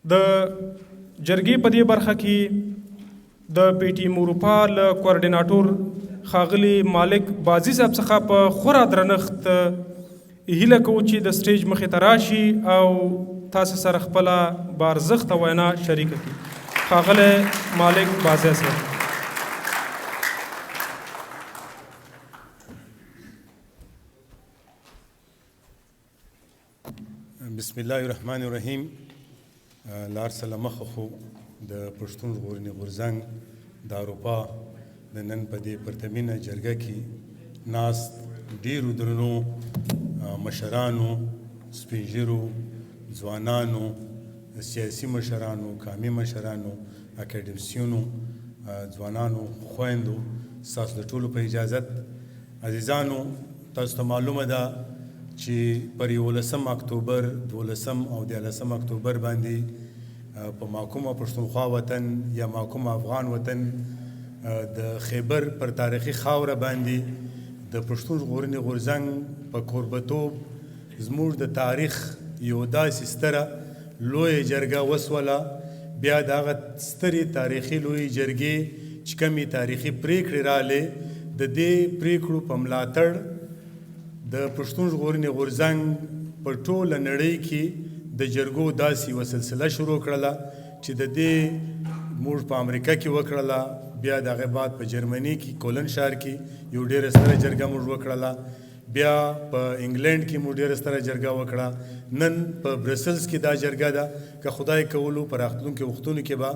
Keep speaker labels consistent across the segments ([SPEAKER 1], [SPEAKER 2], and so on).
[SPEAKER 1] د جرګې په دې برخه کې د پی ټی ایم اروپا له کوارډیناټور ښاغلي مالک بازي صاحب څخه په خورا درنښت هیله کوو چې د سټیج مخې ته راشي او تاسو سره خپله بارزښته وینا شریکه کړي. ښاغلی مالک بازی صاحب.
[SPEAKER 2] بسم الله الرحمن الرحیم. لار څه له مخه خو د پښتون ژغورنې غورځنګ د اروپا د نن په دې پرتمینه جرګه کې ناست ډیرو درنو مشرانو، سپینږیرو، ځوانانو، سیاسي مشرانو، قامي مشرانو، اکاډمسیونو، ځوانانو، خویندو، ستاسو د ټولو په اجازت عزیزانو، تاسو ته معلومه ده چې پر 11 اکتوبر، 12 او 13 اکتوبر باندې په محکومه پښتونخوا وطن یا محکومه افغان وطن د خیبر پر تاریخي خاوره باندې د پښتون ژغورنې غورځنګ په کوربتوب زموږ د تاریخ یو داسې ستره لویه جرګه وسوله. بیا د هغه سترې تاریخي لویې جرګې چې کومې تاریخي پرېکړې رالې، د دې پرېکړو په ملاتړ د پښتون ژغورنې غورځنګ په ټوله نړۍ کې د جرګو داسې یوه سلسله شروع کړله چې د دې موږ په امریکا کې وکړله، بیا د هغې بعد په جرمني کې کولن ښار کې یو ډېره ستره جرګه موږ وکړله، بیا په انګلند کې موږ ډېره ستره جرګه وکړه، نن په برسلز کې دا جرګه ده. که خدای کولو په راتلونکو وختونو کې به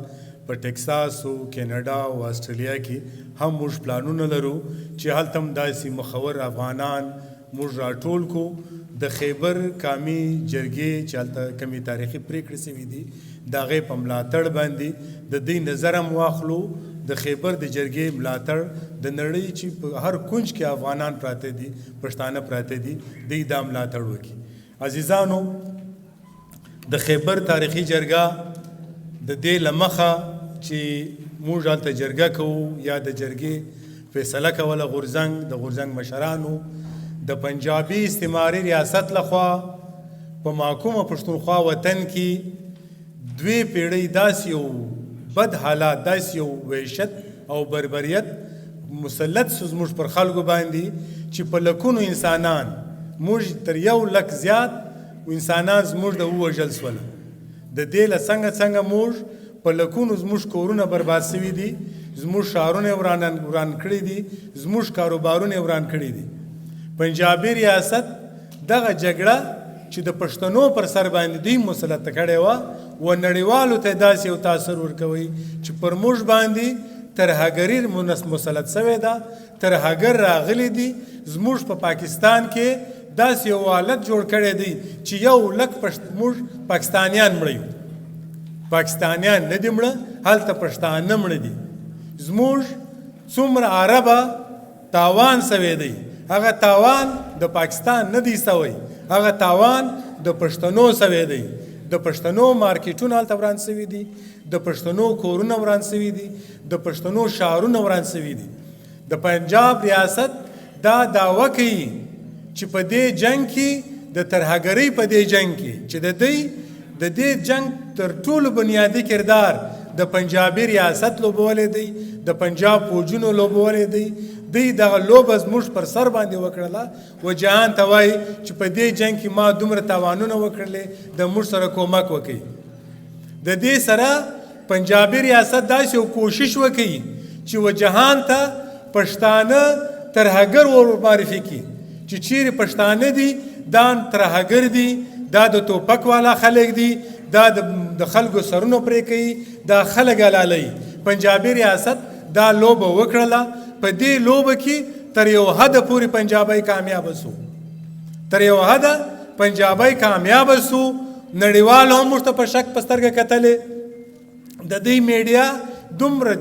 [SPEAKER 2] په ټکساس او کینیډا او استرالیا کې هم موږ پلانونه لرو چې هلته هم داسې مخور افغانان موږ راټول کو. د خیبر قامي جرګې چې هلته کومې تاریخي پرېکړې سوي دي، د هغې په ملاتړ باندې د دوی نظر هم واخلو. د خیبر د جرګې ملاتړ د نړۍ چې په هر کنج کې افغانان پراته دي، پښتانه پراته دي، دوی دا ملاتړ وکړي. عزیزانو، د خیبر تاریخي جرګه د دې له مخه چې موږ هلته جرګه کوو یا د جرګې فیصله کوله، غورځنګ د غورځنګ مشرانو د پنجابي استعماري ریاست لخوا په محکومه پښتونخوا وطن کې دوې پیړۍ داسې یو بد حالات، داسې یو وحشت او بربریت مسلط سو زموږ پر خلکو باندې چې په لکونو انسانان، موږ تر 1 لک زیات انسانان زموږ د ووژل سول. د دې له څنګه څنګه موږ په لکونو زموږ کورونه برباد سوي دي، زموږ ښارونه یې وران کړي دي، زموږ کاروبارونه یې وران کړي دي. پنجابي ریاست دغه جګړه چې د پښتنو پر سر باندې دوی مسلط کړې وه، و نړیوالو ته داسې یو تاثر ورکوي چې پر موږ باندې ترهګري مسلط سوې ده، ترهګر راغلي دي، زموږ په پاکستان کې داسې یو حالت جوړ کړی دی چې 1 لک موږ پاکستانیان مړه یو. پاکستانیان نه دي مړه، هلته پښتانه مړه دي. زموږ څومره عربه تاوان سوی دی، هغه تاوان د پاکستان نه دی سوی، هغه تاوان د پښتنو سوی دی. د پښتنو مارکیټونه هلته وران سوي دي، د پښتنو کورونه وران سوي دي، د پښتنو ښارونه وران سوي دي. د پنجاب ریاست دا دعوه کوي چې په دې جنگ کې، د ترهګرۍ په دې جنگ کې، چې د دې جنگ تر ټولو بنیادي کردار د پنجابي ریاست لوبولی دی، د پنجاب فوجونو لوبولی دی. دوی دغه لوبه زموږ پر سر باندې وکړله و جهان ته وایي چې په دې جنگ کې ما دومره تاوانونه وکړلې، د موږ سره کومک وکړي. د دې سره پنجابي ریاست داسې یو کوشش وکړي چې و جهان ته پښتانه ترهګر ور معرفي کړي چې چیرې پښتانه دي دا ترهګر دي، دا د توپک والا خلک دي، دا د خلکو سرونه پرې کوي، دا خلک حلالوي. پنجابي ریاست دا لوبه وکړله. په دې لوبه کې تر یو حده پورې پنجابی کامیابه سو، تر یو حده پنجابی کامیابه سو. نړیوال هم موږ ته په شک په سترګه کتلې. د دې میډیا دومره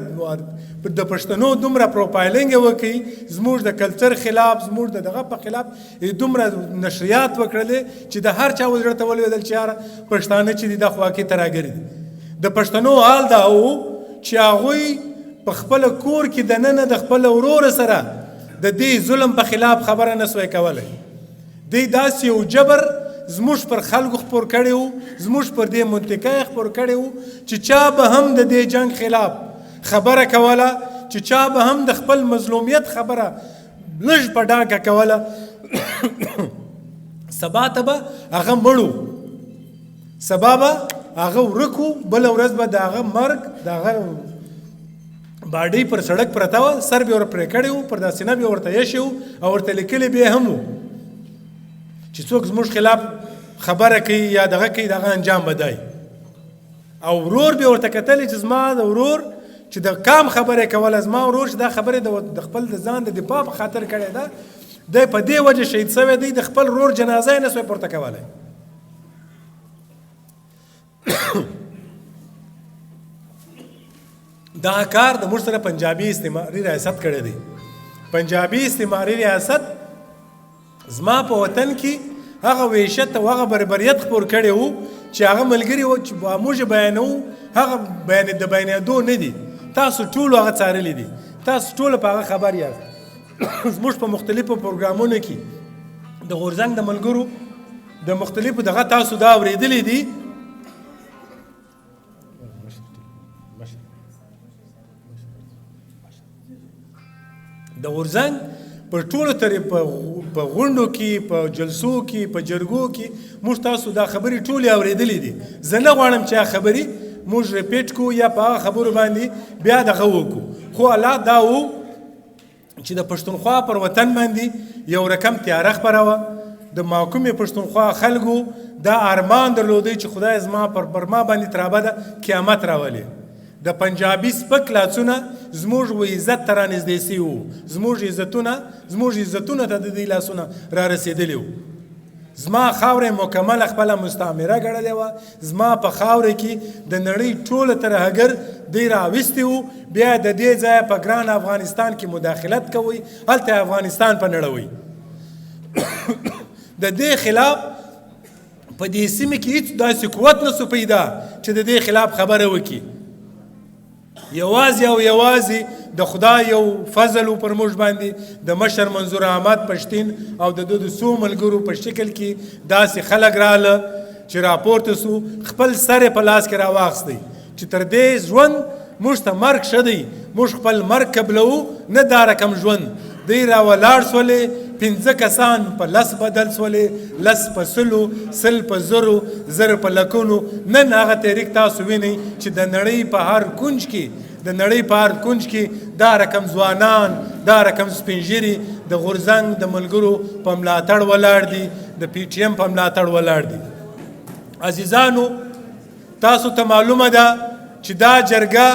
[SPEAKER 2] د پښتنو دومره پروفایلینګ یې وکړي، زموږ د کلچر خلاف، زموږ د دغه په خلاف یې دومره نشریات وکړلې چې د هر چا زړه ته ولوېدل چې یاره پښتانه چې دي دا خو واقعي ترهګر دي. د پښتنو حال دا و چې هغوی په خپل کور کې دننه د خپل ورور سره د دې ظلم په خلاف خبره نه سوی کولی. دی داسې یو جبر، زموږ پر خلکو خپور کړی وو، زموږ پر دې منطقه یې خپور کړی وو چې چا به هم د دې جنګ خلاف خبره کوله، چې چا به هم د خپل مظلومیت خبره لږ په ډاګه کوله، سبا ته به هغه مړو، سبا به هغه ورک و، بله ورځ به د هغه مرګ د هغه باډۍ پر سړک پرته وه، سر به یې ور پرې کړی و، پر دا سینه به یې ورته ایښی و او ورته لیکلي به یې هم وو چې څوک زموږ خلاف خبره کوي یا دغه کوي، دغه انجام به دی. او ورور به ورته کتلې چې زما د ورور چې د کام خبره کوله، زما ورور چې دا خبره د خپل د ځان د دفاع په خاطر کړې ده، دی په دې وجه شهید شوی دی، د خپل ورور جنازه یې نه سوی پورته کولی. دا کار د موږ سره پنجابي استعماري ریاست کړی دی. پنجابي استعماري ریاست زما په وطن کې هغه وحشت او هغه بربریت خپور کړی وو چې هغه ملګري وو چې موږ یې بیانوو، هغه بیان د بیانېدو نه دي. تاسو ټولو هغه څارلي دي، تاسو ټولو په هغه خبر یاست. زموږ په مختلفو پروګرامونو کې د غورځنګ د ملګرو د مختلفو دغه تاسو دا اورېدلي دي. د غورځنګ په ټولو ترې په غونډو کې، په جلسو کې، په جرګو کې موږ تاسو دا خبرې ټولې اورېدلې دي. زه نه غواړم چې هغه خبرې موږ ریپیټ کړو یا په هغه خبرو باندې بیا دغه وکړو، خو الله دا و چې د پښتونخوا پر وطن باندې یو رقم تیاره خپره وه. د محکومې پښتونخوا خلکو دا ارمان درلودی چې خدای زما پر ما باندې تر ابده قیامت راولي. د پنجابي سپک لاسونه زموږ و عزت ته رانږدې سوي وو، زموږ عزتونه ته د دوی لاسونه را رسېدلي وو. زما خاوره مکمله خپله مستعمره ګڼلې وه، زما په خاوره کې د نړۍ ټوله ترهګر دوی راوستي وو، بیا د دې ځایه په ګران افغانستان کې مداخلت کوئ، هلته افغانستان په نړوئ. د دې خلاف په دې سیمې کې هیڅ داسې قوت نه سو پیدا چې د دې خلاف خبره وکړي. یوازې او یوازې د خدای یو فضل و پر موږ باندې د مشر منظور احمد پښتین او د ده د څو ملګرو په شکل کې داسې خلک راغله چې راپورته سو، خپل سر یې په لاس کې راواخیستی چې تر دې ژوند موږ ته مرګ ښه دی، موږ خپل مرګ قبلوو نه دا رقم ژوند. دوی راولاړ سولې، 5 کسان په 10 بدل سولې، 10 په 100، 100 په 1000، 1000 په لکونو. نن هغه تحریک تاسو وینئ چې د نړۍ په هر کنج کې، د نړۍ په هر کنج کې دا رقم ځوانان، دا رقم سپین ږیري د غورځنګ د ملګرو په ملاتړ ولاړ دي، د پي ټي ایم په ملاتړ ولاړ دي. عزیزانو، تاسو ته معلومه ده چې دا جرګه،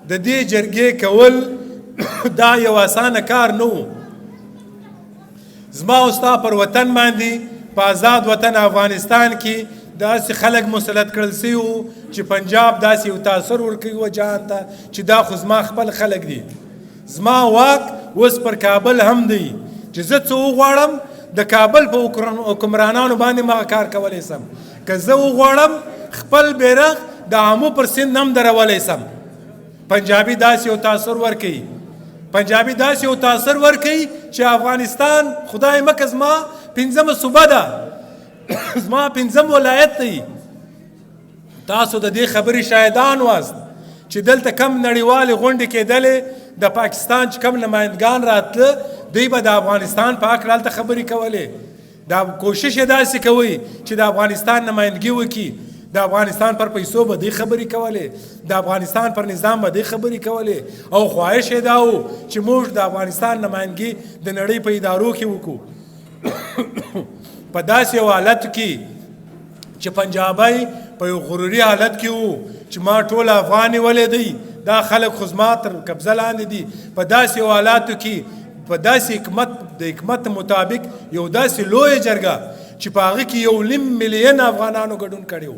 [SPEAKER 2] د دې جرګې کول دا یو اسانه کار نه و. زما او ستا پر وطن باندې، په آزاد وطن افغانستان کې داسې خلک مسلط کړل سوي وو چې پنجاب داسې یو تاثر ورکوي و جهان ته چې دا خو زما خپل خلک دي، زما واک اوس پر کابل هم دی چې زه څه وغواړم د کابل په حکمرانانو باندې ما کار کولی سم، که زه وغواړم خپل بیرغ د آمو پر سیند هم درولی سم. پنجابي داسې یو تاثر ورکوي، پنجابي داسې یو تاثر ورکوي چې افغانستان خدای مکه زما پنځمه صوبه ده، زما پنځم ولایت دی. تاسو د دې خبرې شاهدان واست چې دلته کم نړیوالې غونډې کېدلې، د پاکستان چې کم نمایندګان راتله دوی به د افغانستان په هکله هلته خبرې کولې. دا کوشش یې داسې کوي چې د افغانستان نمایندګي وکړي، د افغانستان پر پیسو به دوی خبرې کولې، د افغانستان پر نظام به دوی خبرې کولې، او خواهش یې دا و چې موږ د افغانستان نمایندګي د نړۍ په ادارو کې وکړو. په داسې یو حالت کې چې پنجابی په یو غروري حالت کې و چې ما ټول افغان نیولی دی، دا خلک خو زما تر قبضه لاندې دي، په داسې یو حالاتو کې په داسې حکمت، د حکمت مطابق یو داسې لویه جرګه چې په هغه کې 1.5 میلیون افغانانو ګډون کړی و،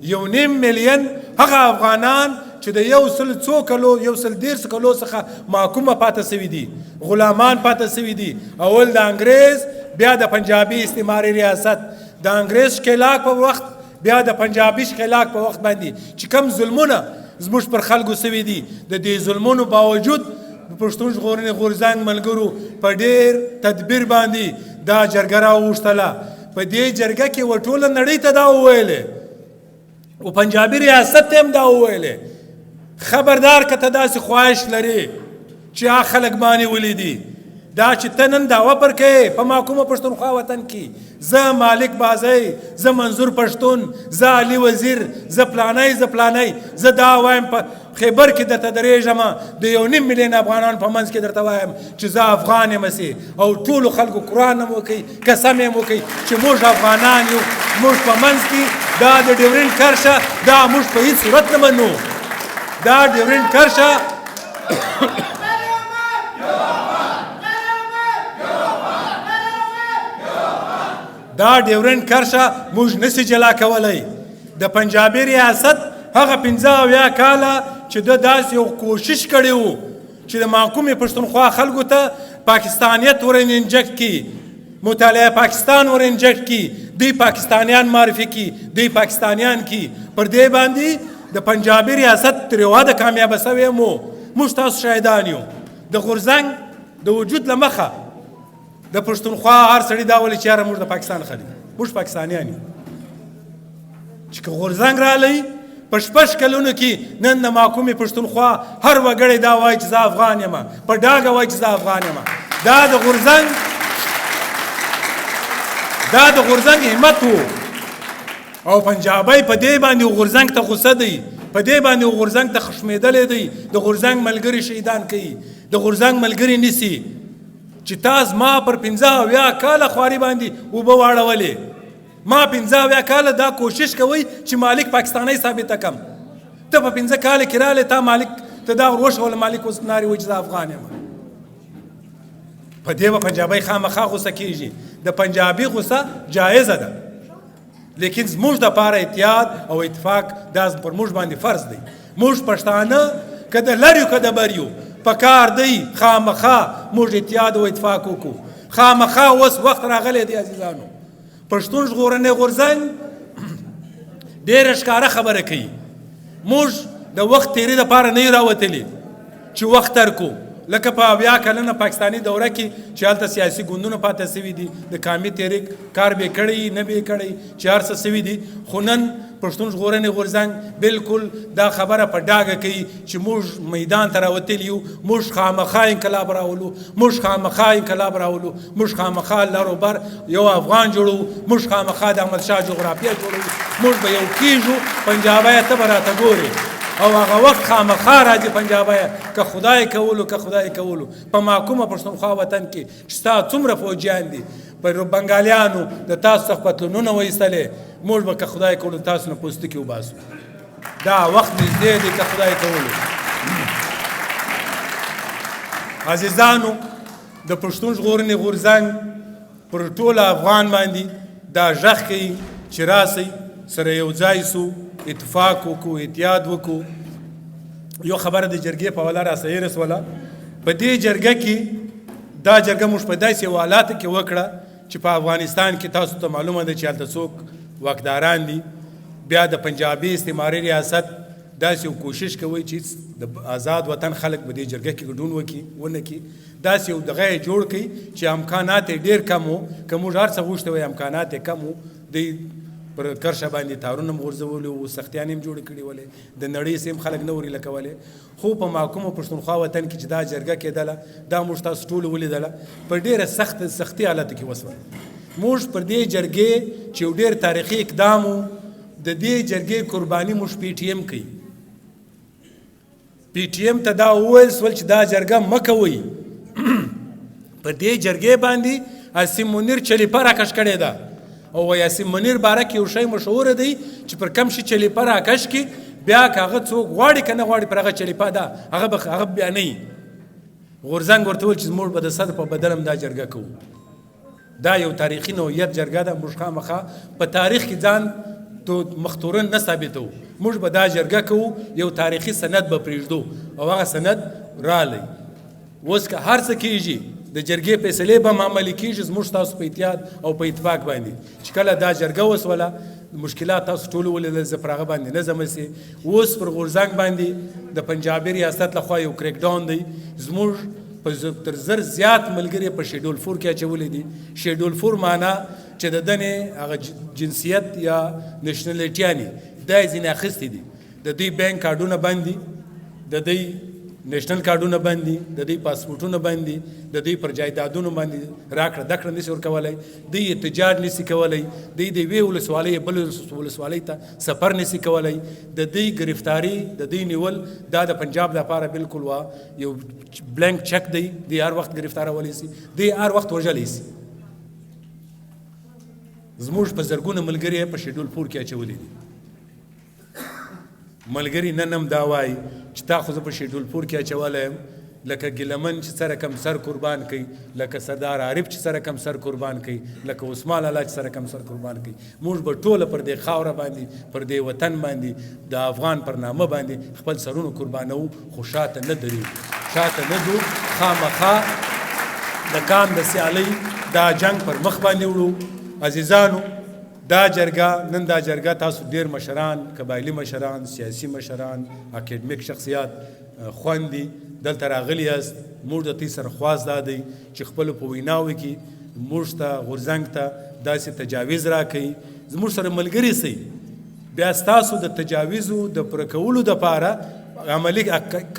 [SPEAKER 2] 1.5 میلیون هغه افغانان چې د یو سل څو کلو، یو سل دېرش کلو څخه محکومه پاتې سوي دي، غلامان پاتې سوي دي. اول د انګرېز، بیا د پنجابي استعماري ریاست، د انګرېز ښکېلاک په وخت، بیا د پنجابي ښکېلاک په وخت باندې چې کم ظلمونه زموږ پر خلکو سوي دي، د دې ظلمونو باوجود د پښتون ژغورنې غورځنګ ملګرو په ډېر تدبیر باندې دا جرګه راوغوښتله. په دې جرګه کې و ټوله نړۍ ته دا وویلې او پنجابي ریاست ته هم دا وویلې، خبردار که ته داسې خواهش لرې چې هغه خلک ما نیولي دي، دا چې ته نن دعوه پر کوې په محکومه پښتونخوا وطن کې، زه مالک بازی، زه منظور پښتون، زه علي وزیر، زه پلانی، زه پلانی، زه دا وایم په خیبر کې درته درېږم، د 1.5 میلیون افغانانو په منځ کې درته وایم چې زه افغان یم سي، او ټولو خلکو قرآن هم وکړي، قسم هم وکړي چې موږ افغانان یو. موږ په منځ کې دا د ډیورنډ کرښه دا موږ په هیڅ صورت نه منو. دا ډیورنډ کرښه دا ډیورنډ کرښه موږ نسی جلا کولی. د پنجابي ریاست هغه 75 کاله چې د داسې یو کوشش کړی وو چې د محکومې پښتونخوا خلکو ته پاکستانیت ور انجکټ کړي، مطالعه پاکستان ور انجکټ کړي، دوی پاکستانیان معرفي کړي، دوی پاکستانیان کړي، پر دې باندې د پنجابي ریاست تر یوه حده کامیابه سوی مو. موږ تاسو شاهدان یو. د غورځنګ د وجود له مخه د پښتونخوا هر سړي دا ویل چې یاره موږ د پاکستان خلک، موږ پاکستانیان یو. چې که غورځنګ رالی په 6 کلونو کې نن د محکومې پښتونخوا هر وګړی دا وایي چې زه افغان یم، په ډاګه وایي چې زه افغان یم. دا د غورځنګ همت وو. او پنجابی په دې باندې غورځنګ ته غوسه دی، په دې باندې غورځنګ ته خشمېدلی دی، د غورځنګ ملګري شهیدان کوي، د غورځنګ ملګري نیسي چې تا زما پر 75 کاله خواري باندې اوبه واړولې. ما 75 کاله دا کوشش کوي چې مالک پاکستانی ثابته کم، ته په 5 کاله کې راغلې، تا مالک ته دا وروښوله، مالک اوس نارې وایي چې زه افغان یم. په دې به پنجابی خامخا غوسه کیږي. د پنجابي غوسه جایزه ده، لیکن زموږ د پاره اتحاد او اتفاق دا پر موږ باندې فرض دی. موږ پښتانه که د لریو که د بریو پکار دی خامخا موږ اتحاد او اتفاق وکړو. خامخا اوس وخت راغلی دی عزیزانو. پښتون ژغورنې غورځنګ ډېره ښکاره خبره کوي، موږ د وخت تیري دپاره نه یو راوتلي چې وخت تر کو، لکه په 70 کلنه پاکستاني دوره کې چې هلته سیاسي ګوندونه پاتې سوي دي، د قامي تحریک کار به کړی نه به کړی چې هر څه سوي دي. خو نن پښتون ژغورنې غورځنګ بالکل دا خبره په ډاګه کوي چې موږ میدان ته راوتلي یو، موږ خامخا انقلاب راولو، موږ خامخا انقلاب راولو، موږ خامخا لر او بر یو افغان جوړو، موږ خامخا د احمد شاه جغرافیه جوړو، موږ به یو کیږو. پنجابیه ته به راته ګورې او هغه وخت خامخا راځي پنجابیه، که خدای کولو، که خدای کولو په محکومه پښتونخوا وطن کې چې ستا څومره فوجیان دي پر بنګالیانو د تاسو څخه پتلونونه وایستلې، موږ به که خدای کولو تاسو نه پوستکي وباسو. دا وخت نږدې دی که خدای کولو. عزیزانو، د پښتون ژغورنې غورځنګ پر ټول افغان باندې دا غږ کوي چې راسئ سره یو ځای سو، اتفاق وکړو، اتحاد وکړو. یو خبره د جرګې په حواله راسره سوله. په دې جرګه کې، دا جرګه موږ په داسې یو حالاتو کې وکړه چې په افغانستان کې تاسو ته معلومه ده چې هلته څوک واکداران دي. بیا د پنجابي استعماري ریاست داسې یو کوشش کوي چې د آزاد وطن خلک په دې جرګه کې ګډون وکړي ونه کړي. داسې یو دغه یې جوړ کړي چې امکانات یې ډېر کم وو. که موږ هر څه غوښتي وای، امکانات یې کم وو. دوی پر کرښه باندې تارونه هم غورځولي وو، سختیانې هم جوړې کړې ولې، د نړۍ سیم خلک نه وري لکولې. خو په محکومه پښتونخوا وطن کې چې دا جرګه کېدله، دا موږ تاسو ټولو ولیدله، په ډېره سخت سختي حالت کې وسوه. موږ پر دې جرګې چې یو ډېر تاریخي اقدام و، د دې جرګې قرباني موږ پي ټي ایم کوي. پي ټي ایم ته دا وویل سول چې دا جرګه مه کوئ. په دې جرګې باندې عاصم منیر چلیپه راکش کړې ده، او وایي عاصم منیر باره کې یو شی مشهور دی چې پر کم شي چلیپه راکش کړي، بیا که هغه څوک غواړي که نه غواړي پر هغه چلیپه ده هغه به هغه بیا نه وي. غورځنګ ورته وویل چې موږ به د سر په بدل هم دا جرګه کوو. دا یو تاریخي نوعیت جرګه ده، موږ خامخا په تاریخ کې ځان تو مختورن نه ثابتو، موږ به دا جرګه کوو، یو تاریخي سند به پرېږدو او هغه سند رالی. اوس که هر څه کیږي، د جرګې فیصلې به هم عملي کیږي زموږ تاسو په اتحاد او په اتفاق باندې. چې کله دا جرګه وسوله، مشکلات تاسو ټول ولیدل، زه پر هغه باندې نه ځم. سي اوس پر غورځنګ باندې د پنجابي ریاست لخوا یو کریک ډاون دی. زموږ په تر 1000 زیات ملګري په شیډول 4 کې اچولي دي. شیډول 4 معنا چې د دنې هغه جنسیت یا نشنلیټیانې دا یې ځینې اخیستې دي. د دوی بانک کارډونه بند دي، د دوی نشنل کارډونه بند دي، د دوی پاسپورټونه بند دي، د دوی پر جایدادونو باندې راکړه دکړه نشي ورکولی، دوی احتجاج نشي کولی، دوی د یوې ولسوالۍ بلې ولسوالۍ ته سفر نشي کولی. د دوی ګرفتاري، د دوی نیول دا د پنجاب لپاره بالکل وا یو بلانک چک دی. دوی هر وخت ګرفتارولی سي، دوی هر وخت وژلی سي. زموږ په زرګونه ملګري یې په شیډول 4 کې اچولي دي. ملګري نن هم دا وایي چې تا خو زه په شیډول 4 کې اچولی یم، لکه ګیلمن چې څه رقم سر قربان کوي، لکه سردار عارف چې څه رقم سر قربان کوي، لکه عثمان لالا چې څه رقم سر قربان کوي. موږ به ټوله پر دې خاوره باندې، پر دې وطن باندې، د افغان پر نامه باندې خپل سرونه قربانوو، خو شاته نه درېږو، شاته نه ځو. خامخا د کام د سیالۍ دا جنګ پر مخ باندې وړو. عزیزانو، دا جرګه نن، دا جرګه تاسو ډېر مشران، قبایلي مشران، سیاسي مشران، اکیډمیک شخصیات، خوندي دلته راغلي یاست. موږ د دوی سره خواست دا دی چې خپلو په ویناوو کې موږ ته، غورځنګ ته داسې تجاویز راکوي، زموږ سره ملګري سئ. بیا ستاسو د تجاویزو د پوره کولو دپاره عملي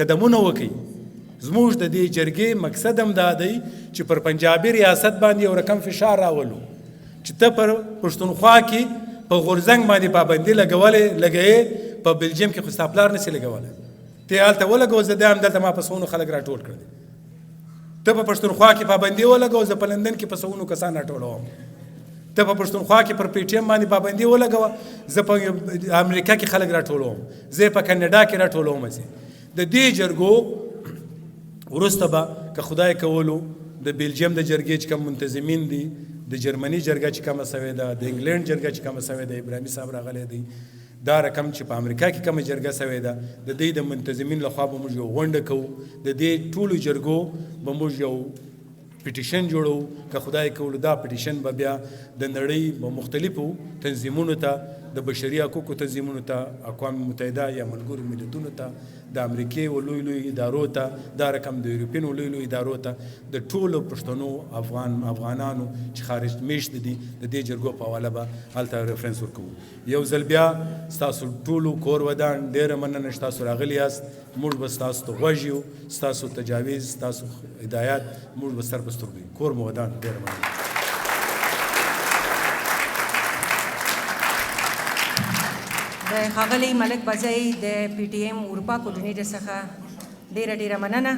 [SPEAKER 2] قدمونه وکئ. زموږ د دې جرګې مقصد هم دا دی چې پر پنجابي ریاست باندې یو رقم فشار راولو چې ته پر پښتونخوا کې په غورځنګ باندې پابندي لګولې لګوې، په بلجیم کې خو ستا پلار نسي لګولی، ته یې هلته ولګوه، زه بیا هم دلته ما په سوونو خلک راټول کړل. ته په پښتونخوا کې پابندي ولګوه، زه په لندن کې په سوونو کسان راټولوم. ته په پښتونخوا کې پر پي ټي ایم باندې پابندي ولګوه، زه په امریکا کې خلک راټولوم، زه په کاناډا کې راټولوم. د دې جرګو وروسته به که خدای کولو د بلجیم د جرګې چې کوم منتظمین دي، د جرمني جرګه چې کومه سوې ده، د انګلند جرګه چې کومه سوې ده، ابراهیمي صاحب راغلی دی، دا رقم چې په امریکا کې کومه جرګه سوې ده، د دې د منتظمین لخوا به موږ یو غونډه کوو. د دې ټولو جرګو به موږ یو پټیشن جوړو، که خدای کولو دا پټیشن به بیا د نړۍ به مختلفو تنظیمونو ته، د بشري حقوقو تنظیمونو ته، اقوام متحده یا ملګرو ملتونو ته، د امریکې و لوی لوی ادارو ته، دا رقم د یورپین و لوی لوی ادارو ته، د ټولو پښتنو افغانانو چې خارج میشت دي، د دې جرګو په حواله به هلته ریفرنس ورکوو. یو ځل بیا ستاسو ټولو کور ودان، ډېره مننه چې تاسو راغلي یاست. موږ به ستاسو ته غوږ یو، ستاسو تجاویز، ستاسو هدایات موږ به سر په سترګو یو. کور مو ودان، ډېره مننه.
[SPEAKER 3] د ښاغلي ملک بازی د پي ټي ایم اروپا کوډینیټر څخه ډېره ډېره مننه.